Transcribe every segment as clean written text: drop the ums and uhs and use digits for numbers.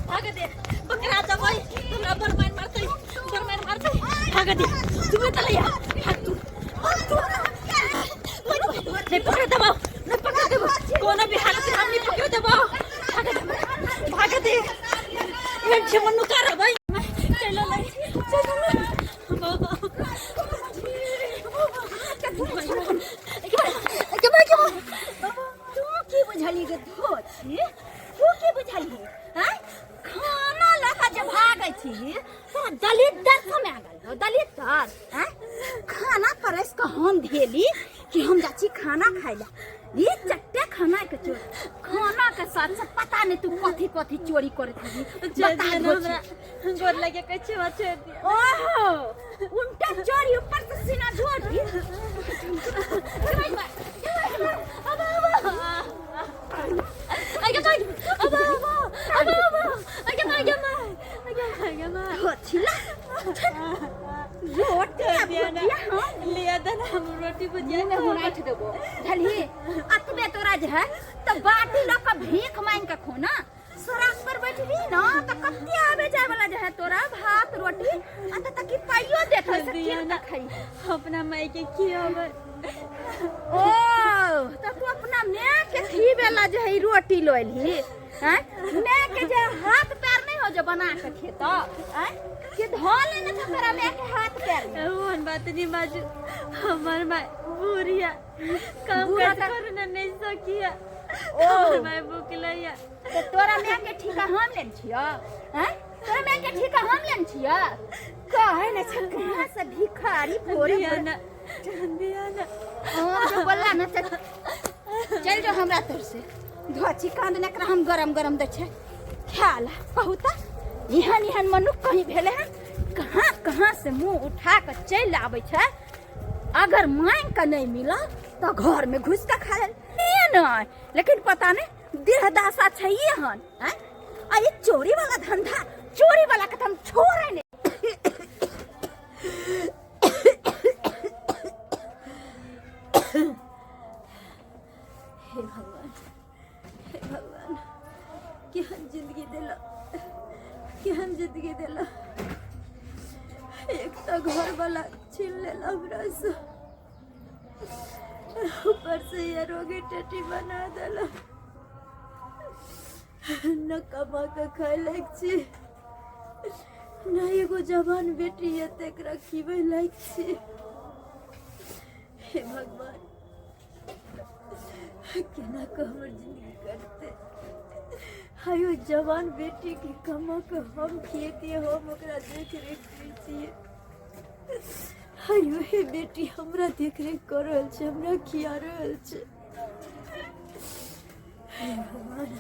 भाग दे पकड़ा जबै हमरा बड़ मारि मारतै, बड़ मारि मारतै। भाग दे तू तले या, भाग तू, भाग तू। नहीं पकड़ देबो, नहीं पकड़ देबो, कोनो भी हालत में हम नहीं पकड़ देबो। भाग दे, भाग दे, एहन छै मनु करबै। चलो नहीं, चलो। तू की बुझली गे धोती? तू की बुझली हैं? खाना लऽ कऽ जे भागै छी तोरा दलित दर समय गेल हो, दलित दर हैं? खाना परसि कऽ हम धेली कि हम जाइ छी खाना खाइ लए, ई चट्टे खाना के चोर, खाना के साथ साथ पता नहीं तू कथी कथी चोरी करैत हेबी। बता धोती। हमरा गोर लगे कहै छी, हमरा छोड़ि दिअ। ओहो, उल्टा चोरी, ऊपर से सीना झोरी। धोती ला रोटी आ भुजिया हम लिया दे ना, हम रोटी भुजिया। मुँह में हुनाइठ देबो झलही। अतबे तोरा जे है तऽ बाटी लऽ कऽ भीख मांगि कऽ खो ना। सड़क पर बैठबी ना तऽ कते आबे जाय वाला जे है तोरा भात रोटी आ तऽ तकी पाइयो देत से दिया कीन ना। कऽ खाई। अपना माय के खियाबै। ओ तऽ तू अपना माय के खीबे ला जे है ई रोटी लऽ एलही हैं? माय के जे हाथ पैर नहीं हो जे बना के खेत हैं? कि धो लेने छौ तोरा माय के हाथ पैर में? ओहन बात नहीं बाजू, हमर माय बुढ़िया काम बूढ़ा काज तऽ- करे नहीं सकिया। ओ। हमर माय भुखलैया। तऽ तोरा माय के ठीका हम लेने छियौ हैं? तोरा माय के ठीका हम लेने छियौ? कहै ने छै कहाँ से भिखारी भोरे दिया भोरे ना, दिया ना। हम जो बोलला ना चल चल जो हमरा तर से धोची कांद ने, एकरा हम गरम गरम दै छै खा ला। कहू तऽ एहन एहन मनुख कहीं भेलै हन? कहाँ कहाँ से मुंह उठा कऽ चलि आबै छै। अगर मांगि कऽ नहि मिलल तऽ घर में घुसि कऽ खा लेल। नहीं, लेकिन पता नहीं देह दासा छै एहन आँय? आ ई चोरी वाला धंधा, चोरी वाला के तऽ हम छोड़े नहीं। हे भगवान, हे भगवान, केहन जिंदगी देला, केहन जिंदगी देला। एक तऽ घर वाला छीन लेला हमरा से, ऊपर से ये रोगी टटी बना देला। न कमा के खाय लायक छी, न एगो जवान बेटी है तेकरा खिबै लायक छी। हे भगवान, केना कऽ हमर जिंदगी कटतै? आयो जवान बेटी के कमा के हम खिएतियै, हम ओकरा देख रेख करितियै। आयो हे बेटी हमरा देख रेख कऽ रहल छै, हमरा खिया रहल छै। हे भगवान,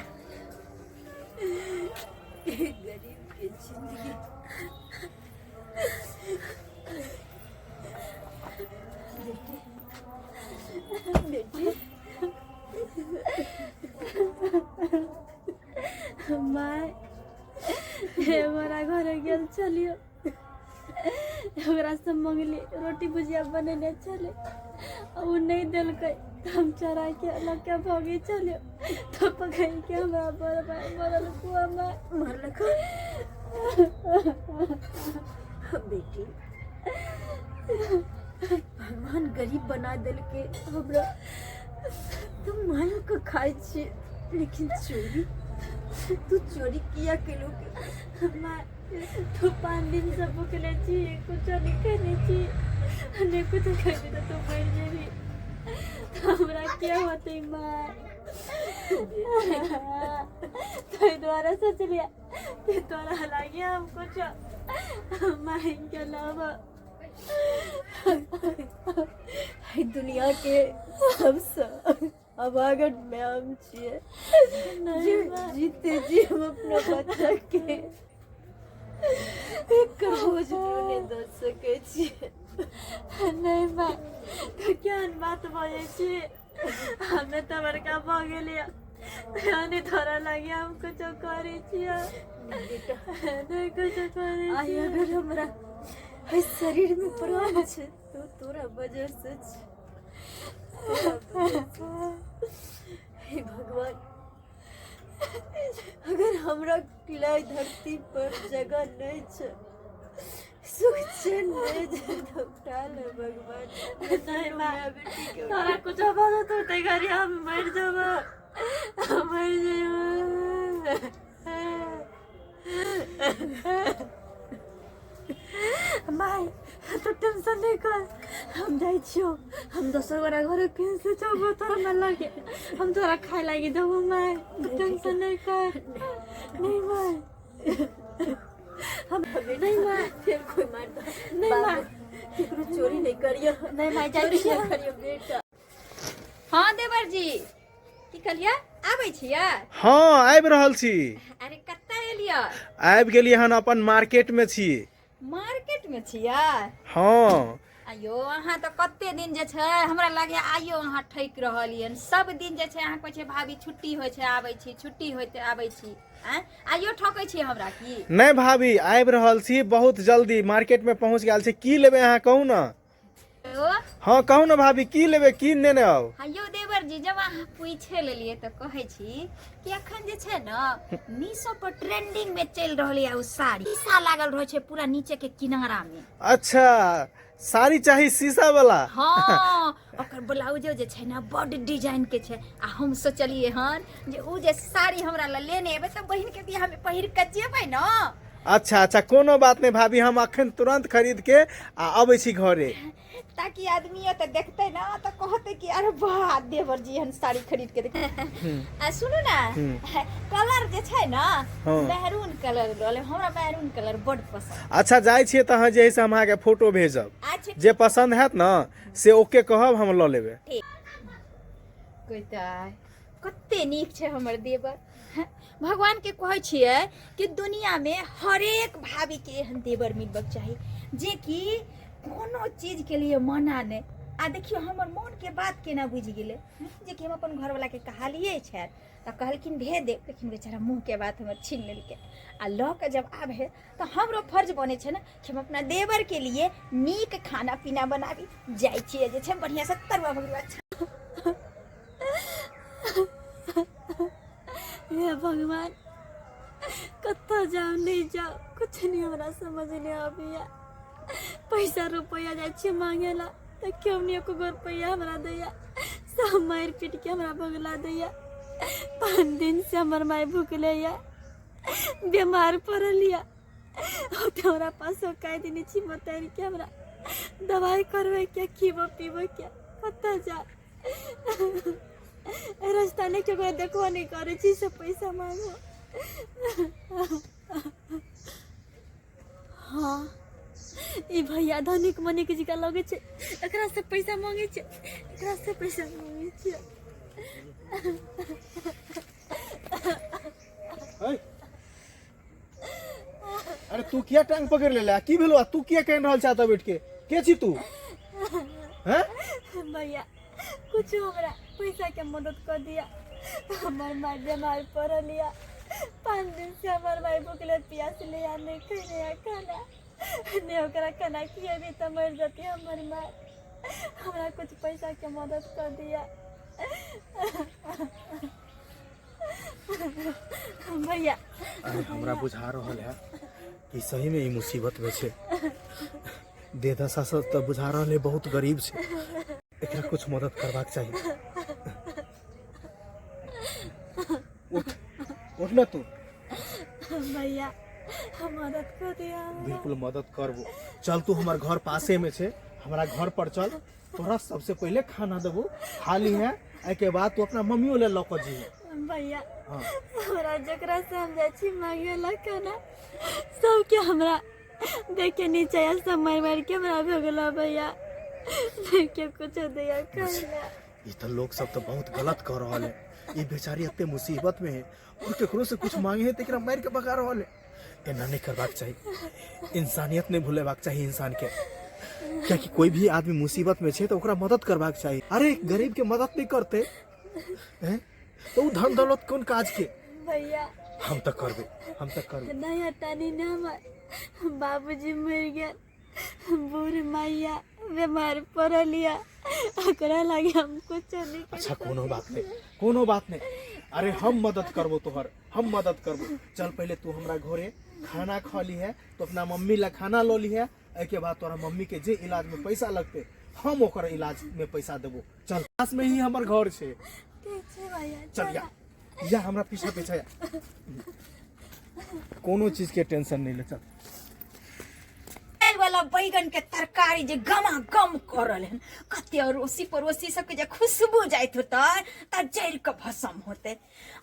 गरीब के जिंदगी। बेटी, बेटी। माय, हे, हमरा घरे गेल छलियो, ओकरासँ मंगली, रोटी भुजिया बनेने छलै आ ओ नहि देलकै तऽ हम चोराके लऽ के भगै छलियो तऽ पकड़िके हमरा बड़ माय मरलको। माय। मारलको? बेटी, भगवान गरीब बना देलकै हमरा। तुम मांगि के खाइ छी, लेकिन चोरी, तू चोरी किया केलू? माय, तू 5 दिनसँ भुखले छी, कुछो नहि खेने छी, नहि कुछो खेबी तऽ तू मरि जेबी, तऽ हमरा के होतै माय? ताहि दुआरे सोचलियै कि तोरा लागी हम कुछो मांगि के लाब। एहि दुनिया के सबसँ अभागल में हम छियै जे जीते जी हम अपना बच्चा के एक भोजनो नहि दऽ सकै छियै। नहि माय, तू केहन बात बजै छी? हमे तऽ बड़का भऽ गेलियै, नहि तोरा लागी हम कुछो करै छियै? बेटा। नहि कुछो करै आइ छियै। अगर हमरा एहि शरीर में प्राण छै तो तोरा वजह से छै, तोरा वजह से। हे भगवान। अगर हमरा लै धरती पर जगह नहीं छै, सुख चैन नहीं छै, तऽ उठा ले भगवान। नहीं माँ, माय बेटी के तोरा कुछ भऽ जेतौ तऽ घड़ी हम मरि जेबै, हम मरि जेबै। माय, तू टेंशन नहीं कर, हम जाइ छियौ, हम दोसर गोरा घरे फिर से जबो तोरा न लगे, हम तोरा खाय लागी देबो। माय, तू टेंशन नहीं कर। नहीं माय, हम नहीं माय, फिर कोई मार दो। नहीं माय, केकरो चोरी नहीं करियो। नहीं माय, जाइ चोरी छियौ। नहीं करियो बेटा। हँ देवर जी, की कहलियै, आबै छियै? हँ, आबि रहल छी। अरे कतऽ एलियै? आबि गेलियै हन, अपन मार्केट में छी। मार्केट में छियै? हँ। आइयो अहाँ तऽ कते दिन जे छै हमरा लागैया आइयो अहाँ ठकि रहलियै। सब दिन जे छै अहाँ कहै छियै भाभी छुट्टी होइ छै आबै छी, छुट्टी होइते आबै छी। आँय, आइयो ठकै छियै हमरा की? नहि भाभी, आबि रहल छी बहुत जल्दी, मार्केट में पहुँच गेल छी। की लेबै अहाँ कहू ने। ओ हँ, कहू ने भाभी, की लेबै, की नेने आउ? हाँ यौ देवर जी, जब अहाँ पूछे लेलियै तऽ कहै छी कि अखन जे छै ने मीशो पर ट्रेंडिंग में चलि रहल यऽ ओ साड़ी, शीशा लागल रहै छै पूरा नीचे के किनारा में। अच्छा, साड़ी चाही शीशा वाला? हाँ, ओकर ब्लाउजो जे छै ने बड डिजाइन के छै। आ हम सोचलियै हन जे उ जे साड़ी हमरा लए लेने एबै तऽ बहिन के बियाह में पहिर के जेबै ने। अच्छा अच्छा, कोनो बात नहि भाभी, हम अखन तुरंत खरीद के आ अबै छी घरे, ताकि आदमी तऽ देखते ना तऽ कहते कि अरे वाह, देवर जी एहन साड़ी खरीद के देख। आ सुनू ना, कलर जे छै ना, हाँ। मेहरून कलर लऽ लेब, हमरा मेहरून कलर बड पसंद। अच्छा, जाइ छियै तऽ अहाँ जे है से हम अहाँके फोटो भेजब। अच्छा। जे पसंद हैत ने से ओके कहब, हम लऽ लेबै। कहिता कते नीक छै हमर देवर। हैं? भगवान के कहै छियै कि दुनिया में हरेक भाभी के एहन देवर मिलबक चाही जे कि कोनो चीज के लिए मना नहि। आ देखियौ हमर मोन के बात केना बुझि गेलै, हैं? जे कि हम अपन घरवला के कहलियै छथि तऽ कहलखिन भेज देब, लेकिन बेचारा मुँह के बात हमर छीन लेलकै। आ लऽ के जब आबे तऽ हमरो फर्ज बनै छै ने कि हम अपना देवर के लिए नीक खाना पीना बनाबी। जाइ छियै जे छै बढ़िआँ से तरुआ भगरुआ। हे भगवान, कतऽ जाउ नहि जाउ, कुछ नहीं हमरा समझ नहीं आबैया। पैसा रुपैआ जाइ छियै मांगे ला तऽ केओ नहि एको गो रुपैआ हमरा दैया, सब मारि पीट के हमरा भगला दैया। 5 दिन से हमर माय भुखले या, बीमार पड़ल या। तऽ हमरा पास काहि देने छी बतारि के हमरा दवाइ करबै के, खीबो पीबो के, कतऽ जाउ? रास्ता नहि केकरो देखबो नहि करै छी, सब पैसा मांगो। हाँ, ई भैया धनिक मनिक जी का लगै छै, एकरा से पैसा मांगै छै, एकरा से पैसा मांगै छै। अरे तू किया टांग पकड़ लेले? की भेलो? तू किया कान रहल छ एतऽ बैठ के? के छी तू? हैं भैया, कुछ हमरा पैसा के मदद कर दिया, हमर माय बीमार पड़ल या, 5 दिन से हमर माय भूखले प्यासले या, नहीं खैले या खाना, नहीं ओकरा खाना खिएबी तऽ मरि जती हमर माय। हमरा कुछ पैसा के मदद कर दिया भैया। अरे हमरा बुझा रहल है कि सही में ई मुसीबत में छै। देह दशा से तऽ बुझा रहल है बहुत गरीब छै, एकरा कुछ मदद करबाक चाही। उठ, उठ ना तू। भैया, हम मदद कर दिया हमरा। बिल्कुल मदद करबो। चल तू, हमर घर पासे में छै, हमरा घर पर चल, तोरा सबसे पहले खाना देबो, खा ली है, एहिके बाद तू अपना मम्मियो ले लऽ कऽ जी। भैया, हाँ। हमरा जकरा से हम जाइ छी मांगे ला खाना, सबके हमरा देख के नीचे आयल, सब मारि मारि के हमरा भगला। भैया, देख के कुछ दिया खाना। ई तऽ लोग सब तऽ बहुत गलत कह रहल है। ई बेचारी एते मुसीबत में है और केकरो से कुछ मांगे है तऽ एकरा मारि के भगा रहल है। एना नहीं करबाक चाही, इंसानियत नहीं भूलेबाक चाही इंसान के, कियाकि कोई भी आदमी मुसीबत में छै तऽ ओकरा मदद करबाक चाही। अरे गरीब के मदद नहीं करते हैं तो उ धन दौलत कोन काज के? भैया, हम तऽ करबे, हम तऽ करबे। नहीं हटानी ना, हमर बाबूजी मरि गेल, बूढ़ मैया बीमार पड़ल या, ओकरा लागे हम कुछ नहीं कर अच्छा, कोनो सकै बात नहीं, छियै। कोनो बात नहीं। अरे हम मदद करबो तोहर, हम मदद करबो। चल पहले तू हमरा घरे खाना खा ली है, तो अपना मम्मी ला खाना लो ली है, एहिके बाद तोरा मम्मी के जे इलाज में पैसा लगते हम ओकर इलाज में पैसा देबो। चल, पास में ही हमर घर छै। ठीक छै भैया। चल या, या हमरा पीछा पीछा या, कोनो चीज के टेंशन नहीं ले, चल। वाला बैगन के तरकारी जे गमा गम कर रहल हन, कते अड़ोसी पड़ोसी सबके जे खुशबू जाइत होतै त जरि के भस्म होतै।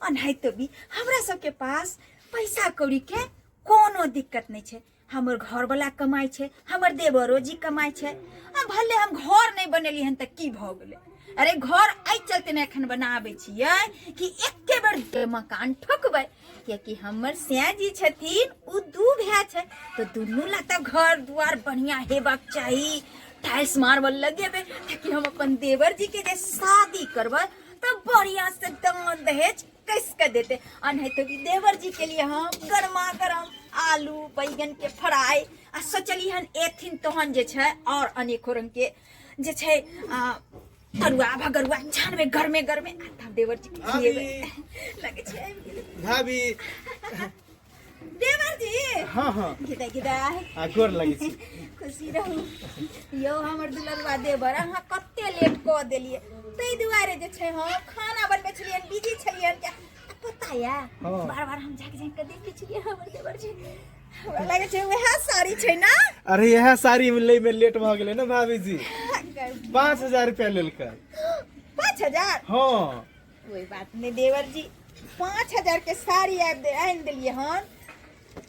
अनाहितो भी हमरा सबके पास पैसा कौड़ी के कोनो दिक्कत नहीं छै। हमर घरवला कमाइ छै, हमर देवरो जी कमाइ छै। आ भले हम घर नहीं बनेली हन त की भऽ गेलै? अरे घर एहि चलते ने एखन बनाबै छियै कि एके बेर मकान ठोकबै, कियाकि हमर सयाजी छथिन, ओ दू भाय छै, तऽ दुनू ला तऽ घर दुआर बढ़िया हेबाक चाही। टाइल्स मार्बल लगेबै ताकि हम अपन देवर जी के जे शादी करबै तऽ बढ़िया से दान दहेज कस के देते। आ नहीं तो भी देवर जी के लिए हम गर्मा गर्म आलू बैगन के फ्राई आ सोचली हन एथिन तोहन जे छै और अनेको रंग के जे छै तरुआ भगरुआ छानबे गरमे गरमे, आ तब देवर जी के खिएबै। लगे छै आबि गेलै। भाभी। देवर जी। हाँ हाँ। गिदा गिदा। आ गोर लगे छी। खुशी रहू यौ हमर दुलरुआ देवर, अहाँ कते लेट कऽ देलियै, ताहि दुआरे जे छै हम खाना बनबै छलियै, बिजी छलियै। क्या पता या? हाँ। बार बार हम झाँकि झाँकि कऽ देखै छलियै हमर देवर जी, हमरा लागै छै वएह साड़ी छै ना? अरे इएह साड़ी लै में लेट भऽ गेलै ने भाभी जी। 5000 रुपया लेलकै। 5000? हाँ। कोई बात नहीं देवर जी, 5000 के साड़ी आबि दे आनि देलियै हन,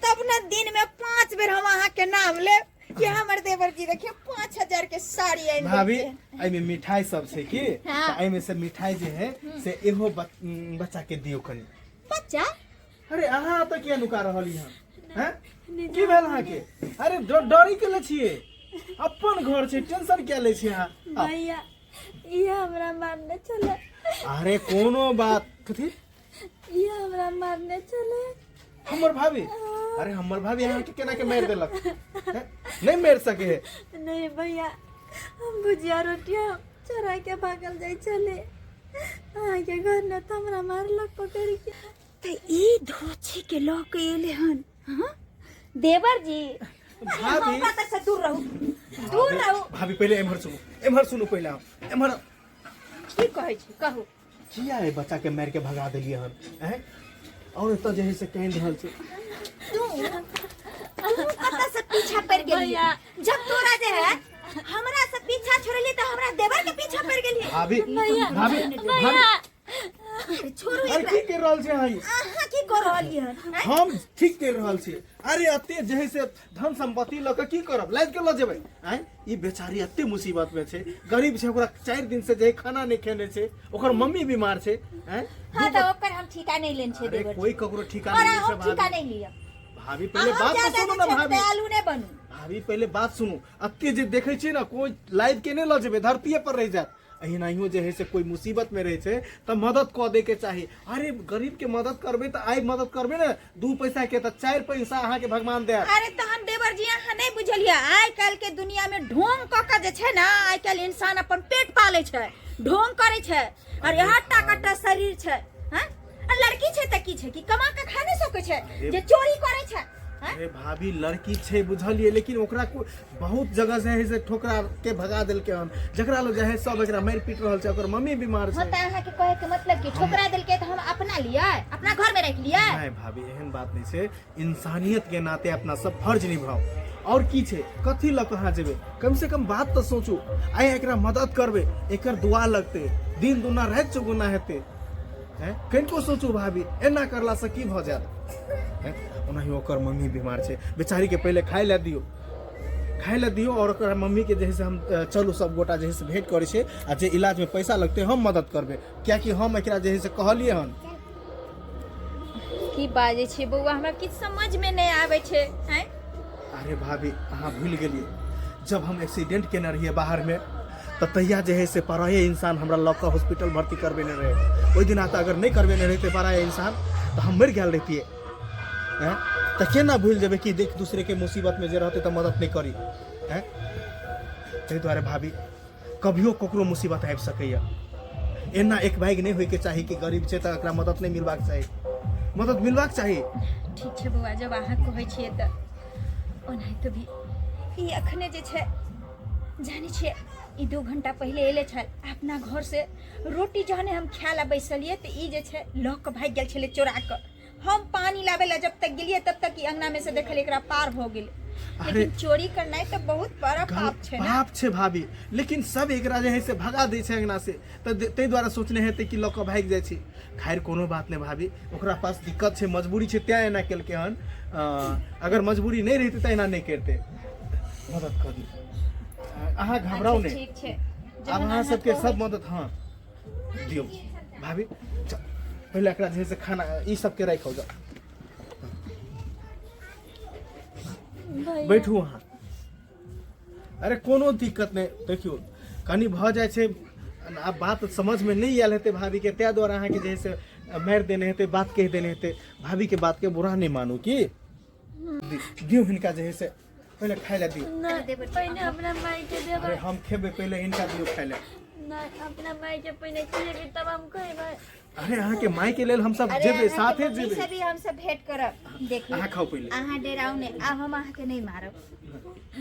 तब ने दिन में 5 बेर हम अहाँ के नाम लेब कि हमर देवर जी देखिए 5000 के साड़ी आनि भाभी, देलकै। एहिमे मिठाई सब छै की? हाँ। तऽ एहिमे से मिठाई जे है से एगो बच्चा के दियौ कनी। बच्चा? अरे अहाँ तऽ किया नुका रहली हन? हैं, की भेल अहाँके? अरे डरी के ले छियै? अपन घर छै, टेंशन किया लै छियै अहाँ? आउ। भैया, ये हमरा मारने छलै। अरे कोनो बात कथी? ये हमरा मारने छलै। हमर भाभी? अरे हमर भाभी अहाँके केना के मारि देलक? हैं? नहीं मारि सके है। नहीं भैया, हम भुजिया रोटिया चोरा के भागल जाइ छलै अहाँके घर, न तऽ हमरा मारलक पकड़ के। तऽ ई धोछी के लऽ के एले हन। हाँ देवर जी। भाभी। हमरा तऽ से दूर रहू, दूर रहू। भाभी, पहिले एम्हर सुनू, एम्हर सुनू, पहिले आउ एम्हर। की कहै छी, कहू। किया एहि बच्चा के मारि के भगा देलियै हन? हैं, और एतऽ जे है से कानि रहल छै। तू तू कतऽ से पीछा पड़ गेली? भैया। जब तोरा जे है हमरा से पीछा छोड़ली तऽ हमरा देवर के पीछा पड़ गेली। भाभी। भैया। भाभी, भाभी। भैया। अरे छोड़ू अरे एकरा। की कर रहल छै अहाँ ई? अहाँ की कर रहलियै हन? आँय? हम ठीक कर रहल छी। अरे एते जे है से धन संपत्ति लऽ कऽ की करब? लादि के लऽ जेबै? आँय, ई बेचारी एते मुसीबत में छै, गरीब छै, ओकरा 4 दिन से जे है खाना नहि खेने छै, ओकर मम्मी बीमार छै। आँय? हाँ तऽ ओकर हम ठीका नहीं लेने छियै अरे देवर जी। कोई ककरो ठीका और नहीं लै छै। हम ठीका भाभी, नहीं लिअ। भाभी, पहिले अहाँ बात तऽ ज्यादा सुनू जे ने छै भाभी। दयालु नहि बनू। भाभी, पहिले बात सुनू। एते जे देखै छियै ने, कोई लादि के नहि लऽ जेबै, धरतीये पर रहि जायत। एनाहियो जे है से कोई मुसीबत में रहे छै तऽ मदद कऽ दै के चाही। अरे गरीब के मदद करबै तऽ आइ मदद करबै ने 2 पैसा के, तऽ 4 पैसा अहाँके भगवान देत। अरे तहन देवर जी, अहाँ नहीं बुझलियै, आइ काल्हि के दुनिया में ढोंग कऽ के जे छै ने आइ काल्हि इंसान अपन पेट पालै छै, ढोंग करै छै। और यहाँ टाकटा शरीर छै, हैं? आ लड़की छै तऽ की छै कि कमा के खा नहीं सकै छै जे चोरी करै छै, हैं? अरे भाभी, लड़की छै बुझलियै, लेकिन ओकरा बहुत जगह से है से ठोकरा के भगा देलकै हन, जकरा लोग जे है सब एकरा मारि पीट रहल छै, ओकर मम्मी बीमार हाँ छै। तऽ अहाँके कहे के मतलब कि ठोकरा देलकै तऽ हम अपना लियै, अपना घर में राखि लियै? नहीं भाभी, एहन बात नहीं छै। इंसानियत के नाते अपना सब फर्ज निभाओ, और की छै? कथी लऽ कहाँ जेबै? कम से कम बात तऽ सोचू। आइ एकरा मदद करबै, एकर दुआ लगतै, दिन दुना राति चौगुना हेतै। हैं, कनिको सोचू भाभी, एना करलासँ की भऽ जायत? हैं, ओनाही ओकर मम्मी बीमार छै बेचारीके, पहिले खाइ लए दियौ, खाइ लए दियौ। और ओकर मम्मी के जे है से हम चलू सब गोटा जे है से भेंट करै छै, आ जे इलाजमे पैसा लगतै हम मदद करबै, कियाकि हम एकरा जे है से कहलियै हन। की बाजै छियै बौआ, हमरा किछु समझमे नहि आबै छै, आँय? अरे भाभी, अहाँ भूलि गेलियै, जब हम एक्सीडेंट केने रहियै बाहरमे तऽ तहिया जे है से पराये इंसान हमरा लऽ कऽ हॉस्पिटल भर्ती करबेने रहै। ओहि दिना तऽ अगर नहि करबेने रहितै पराये इंसान तऽ हम मरि गेल रहितियै। हैं, तऽ केना भूलि जेबै कि देख दूसरेके मुसीबतमे जे रहतै तऽ मदद नहि करी? हैं, ताहि दुआरे भाभी, कभियो ककरो मुसीबत आबि सकैए, एना एक भाग नहि होइके चाही कि गरीब छै तऽ एकरा मदद नहि मिलबाक चाही मदद मिलबाक चाही ठीक छै बौआ जब अहाँ कहै छियै तऽ ओनाहितो भी ई अखने जे छै जानै छियै ई 2 घंटा पहिले एले छल अपना घर से रोटी जहने हम खाय ला बैसलियै तऽ ई जे छै लऽ कऽ भागि गेल छलै चोरा कऽ हम पानी लाबे ला जब तक गेलियै तब तक ई अंगना में से देखलियै एकरा पार भऽ गेलै अरे लेकिन चोरी करनाइ तऽ बहुत बड़ा पाप छै ने पाप छै भाभी लेकिन सब एकरा जे है से भगा दै छै अंगना से तऽ ताहि दुआरे सोचने हेतै कि लऽ कऽ भागि जाइ छै खैर कोनो बात नहि भाभी ओकरा पास दिक्कत छै मजबूरी छै तेँ एना केलकै हन अगर मजबूरी नहि रहितै तऽ एना नहि करितै मदद कऽ दियौ अहाँ घबराउ अच्छा, नहि ठीक छै आब जहन अहाँ अहाँ सबके कहै सब मदद हँ दियौ भाभी चल, पहिले एकरा जे है से खाना ई सबके राखि जाउ भैया बैठू अहाँ अरे कोनो दिक्कत नहि देखियौ कनि भऽ जाइ छै आब बात समझमे नहि आयल हेतै भाभीके ताहि दुआरे अहाँके जे है से मारि देने हेतै बात कहि देने हेतै भाभीके बातके बुरा नहि मानू की दियौ हिनका जे है से पहिले खाय लए दियौ नहि पहिने अपना माय के देबै अरे हम खेबै पहिले हिनका दियौ खाय लए नहि अपना माय के पहिने खिएबै तब हम खेबै अरे अहाँके माय के लेल हम सब अरे जेबै अहाँके साथे मम्मी जेबै से भी हम सब भेंट करब देखियौ अहाँ खाउ पहिले अहाँ डराउ नहि आब हम अहाँके नहि मारब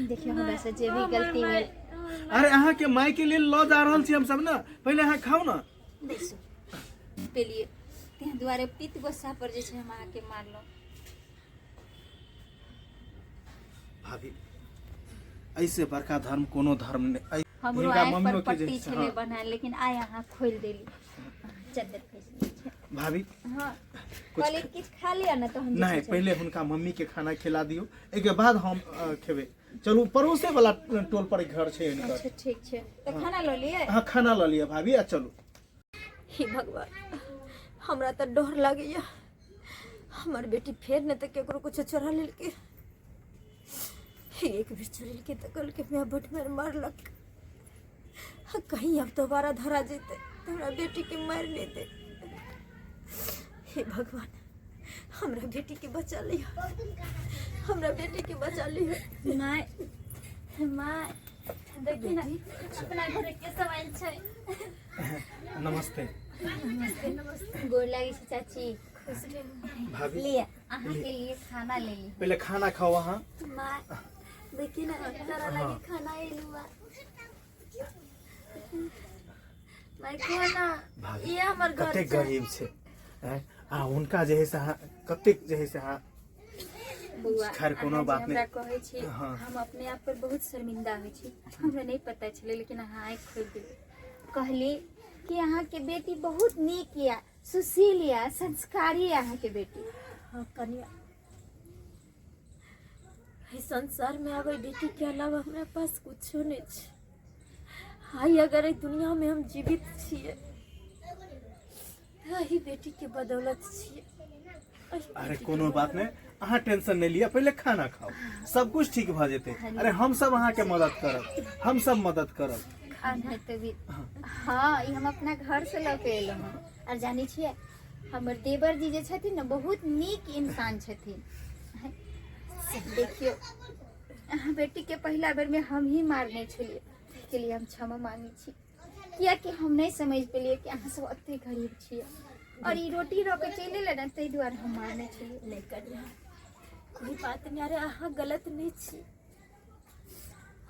देखियौ हमरा से जे भी हमर गलती माय भेल अरे अहाँके माय के लेल लऽ जा रहल छी हम सब ने पहिले अहाँ खाउ ने बैसू पेलिए ताहि दुआरे पित्त गुस्सा पर जे छै हम अहाँके मारलहुँ भाभी ऐसे बड़का धर्म कोनो धर्म नहि हमरो हिनका आँखि पर मम्मियो के जे पट्टी छै, छलै हाँ। बन्हल लेकिन आइ अहाँ खोलि देली चद्दर खसि गेल छै भाभी हाँ कुछ कहलियै किछु खा लिअ ने तऽ हम जे नहीं छै पहिले हुनका मम्मी के खाना खिला दियौ एहिके बाद हम खेबै चलू पड़ोसे वाला टोल पर घर छै हिनकर अच्छा ठीक छै तऽ खाना लऽ लिअ अहाँ खाना लऽ लिअ भाभी आ चलू हे भगवान हमरा तऽ डर लागैया हमर बेटी फेर नहि तऽ केकरो कुछो चोरा लेलकै एक बेर चोरेलकै तऽ कहलकै माय बड मारि मारलक आ कहीं अब दोबारा धरा जेतै तऽ हमरा बेटीके मारि लेतै हे भगवान हमरा बेटीके बचा लिअ हमरा बेटीके बचा लिअ माय माय देखी ने अपना घर के सब आयल छै नमस्ते गोर लागै छै चाची खुश रहू भाभी लिए अहाँके लिए खाना ले ली पहिले खाना खाओ अहाँ माय देखी ने तोरा लागी खाना एलू आ माय खाना भाभी ये हमर घर कतेक छै गरीब छै आँय? आ हुनका जे है से अहाँ कतेक जे है से अहाँ बौआ खैर, कोनो अहाँ जे बात हमरा नहि। कहै छी हाँ। हम अपने आप पर बहुत शर्मिंदा होइ छी हमरा नहि पता छलै लेकिन अहाँ आँखि खोलि देली कहली कि अहाँके बेटी बहुत नीक यऽ सुशील यऽ संस्कारी यऽ अहाँके बेटी हाँ कनिया एहि संसार में आब एहि बेटी के अलावा हमरा पास कुछो नहीं छै आइ अगर एहि दुनिया में हम जीवित छियै एहि बेटी के बदौलत छियै एहि अरे बेटी के कोनो बात नहि अहाँ टेंशन नहि लिअ पहिले खाना खाउ सब कुछ ठीक भऽ जेतै अरे हम सब अहाँके मदद करब हम सब मदद करब खाना तऽ भी हाँ ई हम अपना घर से लऽ के एलहुँ हँ आर जानै छियै हमर देवर जी जे छथिन ने बहुत नीक इंसान छथिन देखियौ अहाँ बेटीके पहिला बेरमे हम ही मारने छलियै के लिए हम क्षमा मांगै छी कियाकि हम नहि समझ पेलियै कि अहाँ सब एते गरीब छियै और ई रोटी लऽ के चलि एलै ने ताहि दुआरे हम मारने छलियै नहि कनिया कोई बात नहि अरे अहाँ गलत नहि छी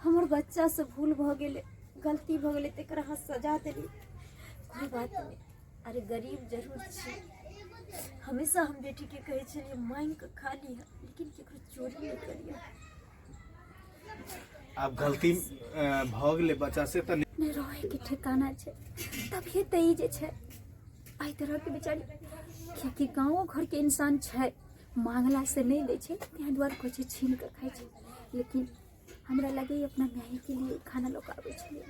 हमर बच्चा से भूल भऽ गेलै गलती भऽ गेलै तकर अहाँ सजा देली कोई बात नहि अरे गरीब जरूर छी हमेशा हम बेटीके कहै छलियै मांगि कऽ खा लिह लेकिन केकरो चोरी नहि करिह आब गलती भऽ गेलै बच्चा से तऽ नहि रहैके ठिकाना छै तभिए तऽ ई जे छै एहि तरहके बेचारी कियाकि गाँवो घरके इंसान छै मांगला से नहि दै छै ताहि दुआरे कहै छै छीन कऽ खाइ छै लेकिन हमरा लगैए अपना मायके लिए खाना लऽ कऽ आबै छलियै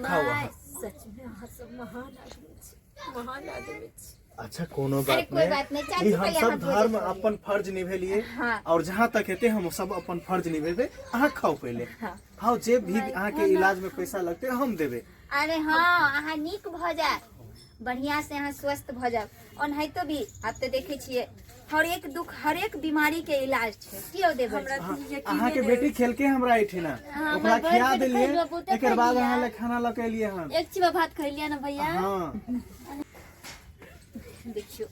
खाउ अहाँ सचमे अहाँ सब महान आदमी छी महान आदमी छी अच्छा कोनो अरे बात कोई नहीं बात नहीं, चाची ई हम पहिले सब हाथ धो धर्म लेते अपन फर्ज निभेलिए हाँ। और जहाँ तक हेतै हम सब अपन फर्ज निभेबै अहाँ खाउ पहिले हाँ। खाउ जे भी अहाँके इलाज में पैसा लगतै हम देबै अरे हाँ अहाँ नीक भऽ जायब बढ़िया से अहाँ स्वस्थ भऽ जायब ओनाहितो भी आब तऽ देखै छियै हर एक दुख हर एक बीमारी के इलाज छै की देवर हमरा जी? तऽ यकीने अहाँ के नहि बेटी खेलके हमरा एहिठिना हाँ, ओकरा हमर खिया बड़ पेट देलियै खैलुआ, बहुते एकर बाद खैलियै। अहाँ ले खाना लऽ के एलियै हन एक चिबा भात खैलियै ने भैया हाँ देखियौ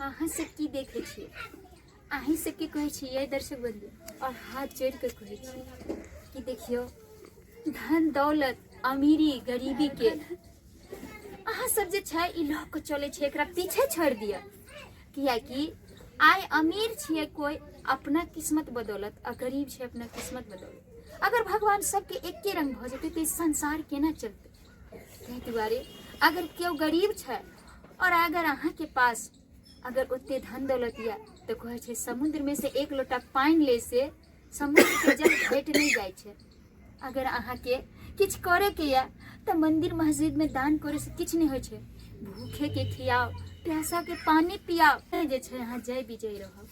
अहाँ सब की देखै छियै अहीं सबके कहै छियै दर्शक बंधु और हाथ जोड़ि कऽ कहै छी कि देखियौ धन दौलत अमीरी गरीबी के अहाँ सब जे छै ई लऽ कऽ चलै छै एकरा पीछे छोड़ि दिअ किएकि आइ अमीर छियै कोइ अपना किस्मत बदौलत आ गरीब छै अपना किस्मत बदौलत अगर भगवान सबके एके रंग भऽ जेतै तऽ ई संसार केना चलतै ताहि दुआरे अगर केओ गरीब छै और अगर अहाँके पास अगर ओते धन दौलत यऽ तऽ कहै छै समुद्रमे से एक लोटा पानि लै से समुद्रके जल घटि नहि जाइ छै अगर अहाँके किछु करैके यऽ तऽ मन्दिर मस्जिदमे दान करैसँ किछु नहि होइ छै भूखेके खियाउ प्यासाके पानि पियाउ जे छै अहाँ जय विजय रहब।